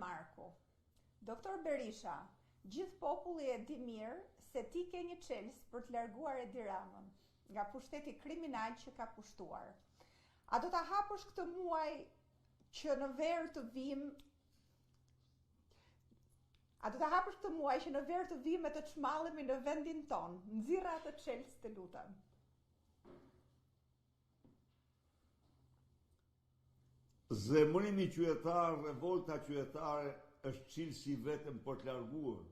Marku. Doktor Berisha, gjithë populli e di mirë se ti ke një çelës për të larguar Edi Ramën nga pushteti kriminal që ka pushtuar. A do ta hapësh këtë muaj që në verë të vijmë A do ta hapësh këtë muaj që në verë të vijmë e të çmallemi në vendin tonë? Nxirre atë çelës të lutem. Zemërimi qytetar, revolta qytetare është çelësi i vetëm për të larguar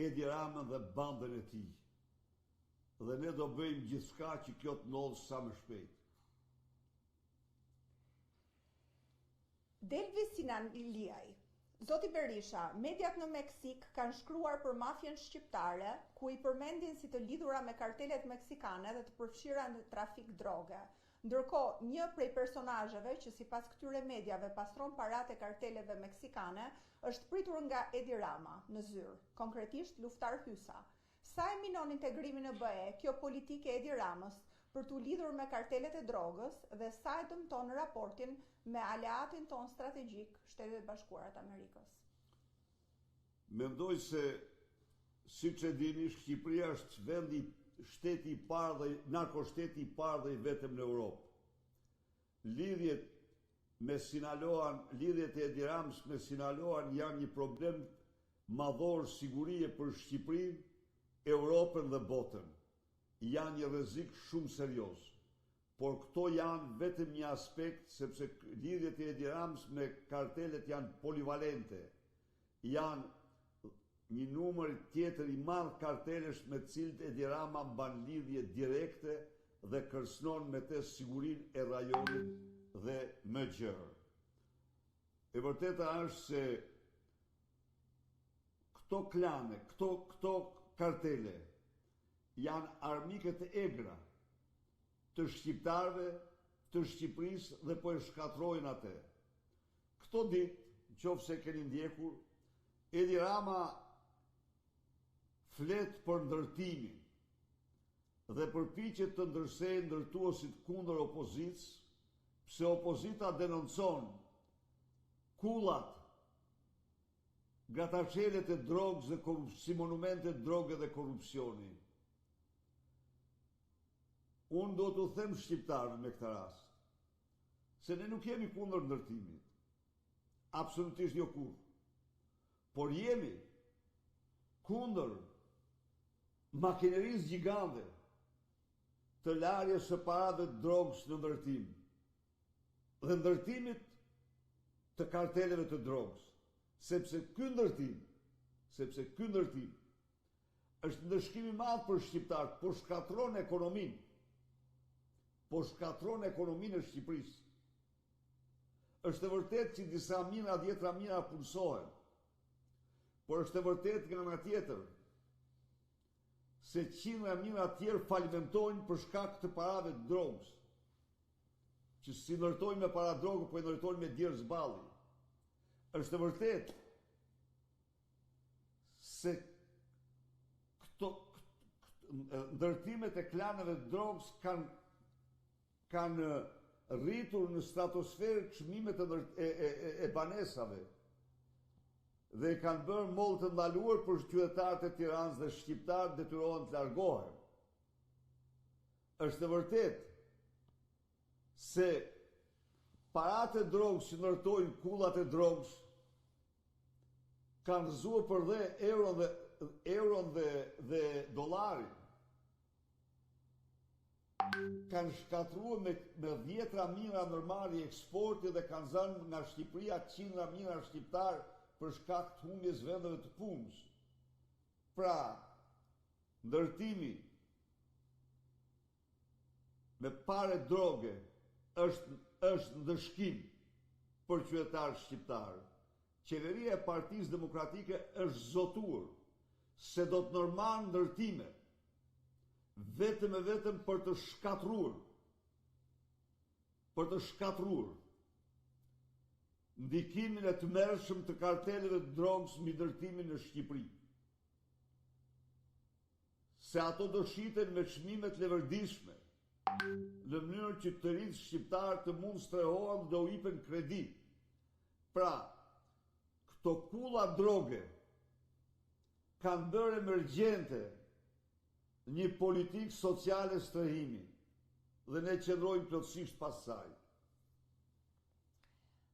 Edi Ramën dhe bandën e tij. Dhe ne do bëjmë gjithçka që kjo të ndodhë sa më shpejt. Delvi Sinanliaj, Zoti Berisha, mediat në Meksikë kanë shkruar për mafien shqiptare, ku i përmendin si të lidhura me kartelet meksikane dhe të përfshira në trafik droge. Ndërkohë, një prej personazheve që sipas këtyre mediave pastron paratë e karteleve meksikane është pritur nga Edi Rama në zyrë, konkretisht Luftar Hysa. Sa e minon integrimin në BE kjo politikë e Edi Ramës për t'u lidhur me kartelet e drogës dhe sa e dëmton raportin me aleatin tonë strategjik, Shtetet e Bashkuara të Amerikës? Mendoj se, siç e dini, Shqipëria është vendi, shteti i parë dhe narkoshteti i parë dhe i vetëm në Europë. Lidhjet me Sinaloan, lidhjet e Edi Ramës me Sinaloan janë një problem madhor sigurie për Shqipërinë, Europën dhe botën. Janë një rrezik shumë serioz. Por këto janë vetëm një aspekt sepse lidhjet e Edi Ramës me kartelet janë polivalente. Janë një numër tjetër i madh kartelesh me të cilët Edi Rama mban lidhje direkte dhe kërcënon me të sigurinë e rajonit dhe më gjerë. E vërteta është se këto klane, këto këto kartele janë armike të egra të shqiptarëve, të Shqipërisë dhe po e shkatërrojnë atë. Këto ditë, në qoftë se keni ndjekur, Edi Rama flet për ndërtimin dhe përpiqet të ndërsejë ndërtuesit kundër opozitës, pse opozita denoncon kullat, grataçelet e drogës dhe korrup si monumente droge dhe korrupsioni. Unë do t'u them shqiptarëve me këtë rast, se ne nuk jemi kundër ndërtimit. Absolutisht jo kurrë. Por jemi kundër makinerisë gjigande të larjes së parave të drogës në ndërtim dhe ndërtimit të karteleve të drogës, sepse ky ndërtim, sepse ky ndërtim është ndëshkim i madh për shqiptarët, po shkatërron ekonominë. Po shkatërron ekonominë e Shqipërisë. Është e vërtetë që disa mijëra, dhjetra mijëra punësohen. Por është e vërtetë nga ana tjetër se qindra mijëra të tjerë falimentojnë për shkak të parave të drogës. Që s'i ndërtojnë me para droge, po i ndërtojnë me djersë balli. Është e vërtetë se këto ndërtimet e klaneve të drogës kanë kanë rritur në stratosferë çmimet e, e, e, e banesave dhe kanë bërë mollë të ndaluar për qytetarët e Tiranës dhe shqiptarët detyrohen të largohen. Është e vërtetë se paratë e drogës që ndërtojnë kullat e drogës kanë rrëzuar përdhe euron dhe euron dhe dhe dollarin. Kanë shkatërruar me me dhjetra mijëra ndërmarrje eksporti dhe kanë zënë nga Shqipëria qindra mijëra shqiptarë për shkak të humbjes vendeve të punës. Pra, ndërtimi me pare droge është është ndëshkim për qytetarët shqiptarë. Qeveria e Partisë Demokratike është zotuar se do të ndërmarrë ndërtime vetëm e vetëm për të shkatërruar për të shkatërruar ndikimin e tmerrshëm të karteleve të drogës mbi ndërtimin në Shqipëri. Se ato do shiten me çmime të leverdishme, në mënyrë që të rinjtë shqiptarë të mund strehohen dhe do u jepen kredi. Pra, Këto kulla droge kanë bërë emergjente një politikë sociale strehimi dhe ne qëndrojmë plotësisht pas saj.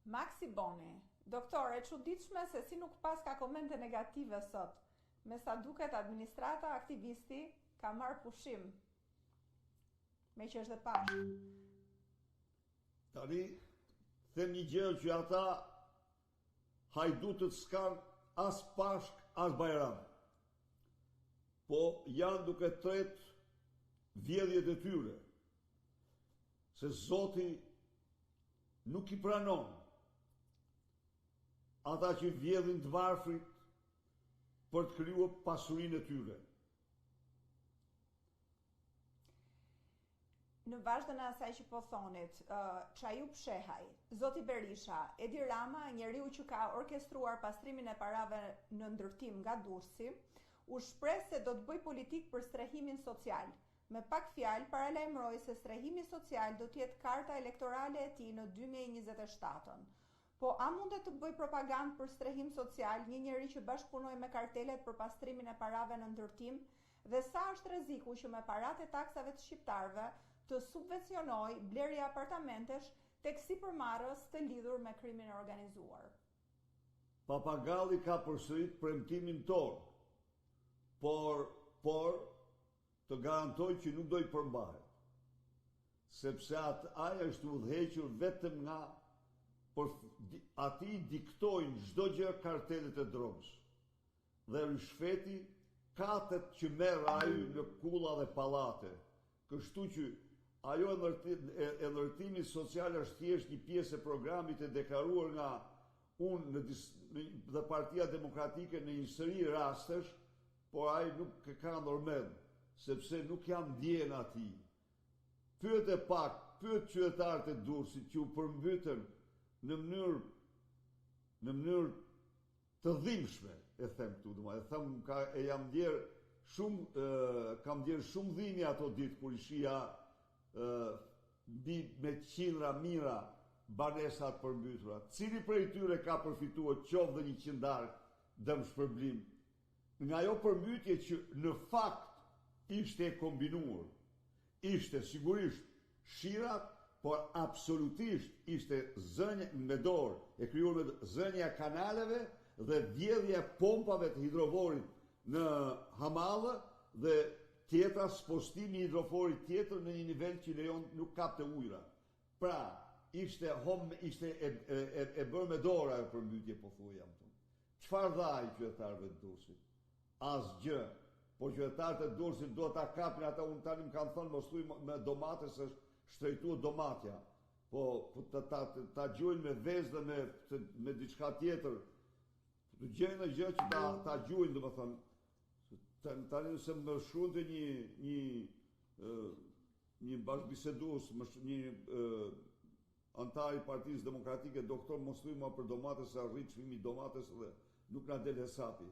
Maksi Boni, Doktor, e çuditshme se si nuk paska komente negative sot. Me sa duket administrata aktivisti ka marrë pushim. Meqë është dhe Pashkë. Tani them një gjë që ata hajdutët s'kanë as Pashkë, as Bajram. Po janë duke tret vjedhjet e tyre. Se Zoti nuk i pranon ata që vjedhin të varfrit për të krijuar pasurinë e tyre. Në vazhdën e asaj që po thonit, Çajup Shehaj, Zoti Berisha, Edi Rama, njeriu që ka orkestruar pastrimin e parave në ndërtim nga Durrësi, u shpreh se do të bëjë politikë për strehimin social. Me pak fjalë, paralajmëroi se strehimi social do të jetë karta elektorale e tij në 2027-ën. Po a mundet të bëjë propagandë për strehim social një njeri që bashkëpunoi me kartelet për pastrimin e parave në ndërtim dhe sa është rreziku që me paratë e taksave të shqiptarëve të subvencionojë blerje apartamentesh tek sipërmarrës të lidhur me krimin e organizuar? Papagalli ka përsërit premtimin tonë, por, por, Të garantoj që nuk do i përmbahet. Sepse atë ai është udhëhequr vetëm nga por atij i diktojnë çdo gjë kartelet e drogës. Dhe ryshfeti katet që merr ai në kulla dhe pallate. Kështu që ajo e, e, e ndërtimit social është thjesht një pjesë e programit e deklaruar nga unë në, në dhe Partia Demokratike në një seri rastesh Por ai nuk e ka ndërmend, sepse nuk ia ndjen atij. Pyete pak, pyet qytetarët e Durrësit që u përmbytën në mënyrë në mënyrë të dhimbshme, e them këtu, domethënë, e them ka e jam ndjer shumë kam ndjer shumë dhimbje ato ditë kur i shihja mbi me qindra mijëra banesa të përmbytura. Cili prej tyre ka përfituar qoftë dhe një qindarkë dëmshpërblim Nga ajo përmbytje që në fakt ishte e kombinuar, ishte sigurisht shirat, por absolutisht ishte zënia me dorë, e krijuar me zënia e kanaleve dhe vjedhja e pompave të hidrovorit në Hamallë dhe tjetra spostimi i hidroforit tjetër në një nivel që lejon nuk kapte ujëra. Pra, ishte hom ishte e e e bërë me dorë ajo përmbytje pothuaj jam thonë. Çfarë dha ai qytetarëve të Durrësit? Asgjë. Por qytetarët e Durrësit duhet ta kapin ata, unë tani më kanë thënë mos thuj me domate se është shtrejtuar domatja. Po, po ta ta ta gjuajnë me vezë dhe me me diçka tjetër. Të gjejnë një gjë që ta ta gjuajnë, domethënë. Tani nëse më shkruante një një një bashkëbisedues, më një Anëtar i Partisë Demokratike, Doktor mos thuj ma për domate se rrit çmimi i domates dhe nuk na del hesapi.